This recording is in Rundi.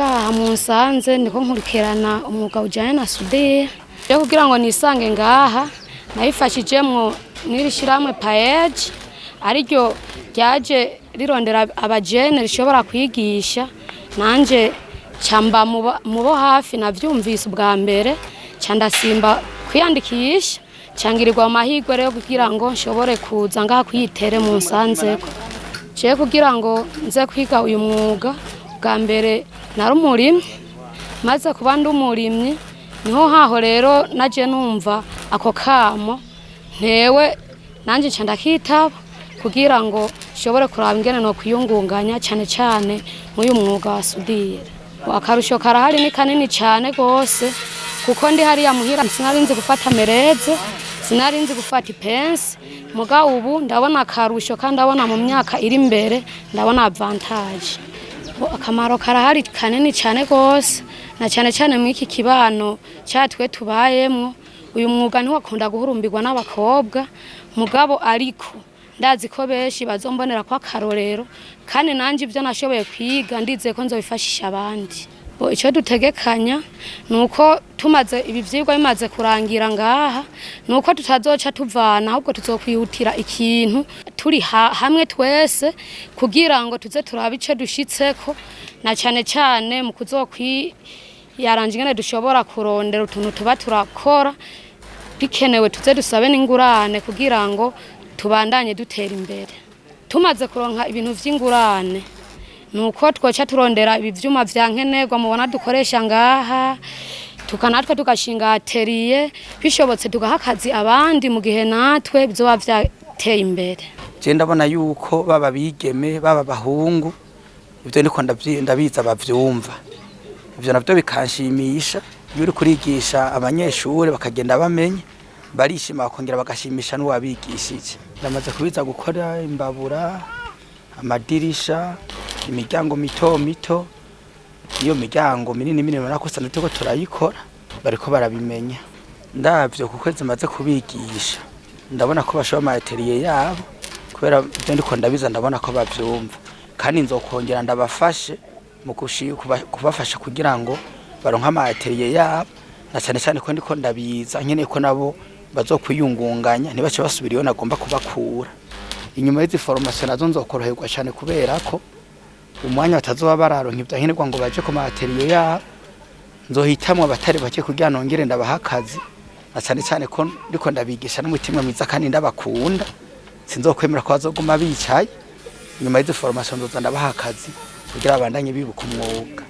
Ngaha mu Nsanze niko nkurikirana umwuga ujyanye na soudure. Yo kugira ngo nisange ngaha, nabifashijemwo n'iri shyirahamwe PAEEJ, ariryo ryaje rirondera abajene rishobora kwigisha. Nanje camba mubo hafi navyumvise ubwa mbere, ca ndasimba kwiyandikisha, cangirirwa amahirwe rero kugira ngo nshobore kuza ngaha kuyitere mu Nsanzeko. Jewe kugira ngo nze kwiga uyu mwuga, bwa mbere nari umurimyi. Maze kuba ndi umurimyi, niho haho rero naje numva ako kamo ntewe, nanjye nca ndakitaba kugira ngo nshobore kuraba ingene no kwiyungunganya, cyane cyane nk'uyu mwuga wa soudure. Akarusho karahari, ni kanini cyane gose, kuko ndi hariya muhira sinari nzi gufata mèreuse, sinari nzi gufata ipensi. Muga ubu ndabona akarusho, kandi ndabona mu myaka iri imbere ndabona avantage. Akamaro karahari kanini cyane gose, na cyane cyane muri iki kibano cyatwe tubayemwo. Uyu mwuga ntiwakunda guhurumbirwa n'abakobwa, mugabo ariko ndazi ko benshi bazombonera ko akarorero, kandi nanjye ibyo nashoboye kwiga ndizeye ko nzobifashisha abandi. Icyo dutegekanya ni uko tumaze ibi vyigwa bimaze kurangira ngaha, ni uko tutazoca tuvana, ahubwo tuzokwihutira ikintu turi hamwe twese kugira ngo tuze turabe ico dushitseko, na cyane cyane mu kuzokwiyaranja ingene dushobora kurondera utuntu tuba turakora bikenewe, tuze dusabe n'ingurane kugira ngo tubandanye dutera imbere. Tumaze kuronka ibintu vy'ingurane, nuko twoca turondera ibi vyuma vya nkenerwa mubona dukoresha ngaha, tukanatwe tugashinga atelier, bishobotse tugaha akazi abandi mu gihe natwe bizoba vyateye imbere. Je ndabona yuko baba bigeme, baba bahungu, ivyo ndiko ndabiza bavyumva. Ivyo navyo bikanshimisha. Iyo uri kurigisha abanyeshuri bakagenda bamenya, barishima, bakongera bagashimisha n'uwabigishije. Ndamaze kubiza gukora imbabura, amadirisha, imiryango mito mito, iyo miryango minini minini urabona ko usanga turiko turayikora, bariko barabimenya. Ndavyo ku kwezi maze kubigisha, ndabona ko bashobora ama atelier yabo, kubera ivyo ndiko ndabiza ndabona ko bavyumva. Kandi nzokongera ndabafashe mu kubafasha kugira ngo baronke ama atelier yabo, na cyane cyane ko ndiko ndabiza nkeneye ko nabo bazokwiyungunganya, ntibace basubira iyo nagomba kubakura. Inyuma y'izi formation nazo nzokoroherwa cyane, kubera ko umwanya batazoba bararonka ivyo nkenerwa ngo baje ku ma atelier yabo, nzohitamwo abatari bake kugira nongere ndabaha akazi, na cyane cyane ko ndiko ndabigisha n'umutima mwiza kandi ndabakunda. Sinzokwemera ko bazoguma bicaye. Inyuma y'izi formation nzoza ndabaha akazi kugira babandanye bibuka umwuga.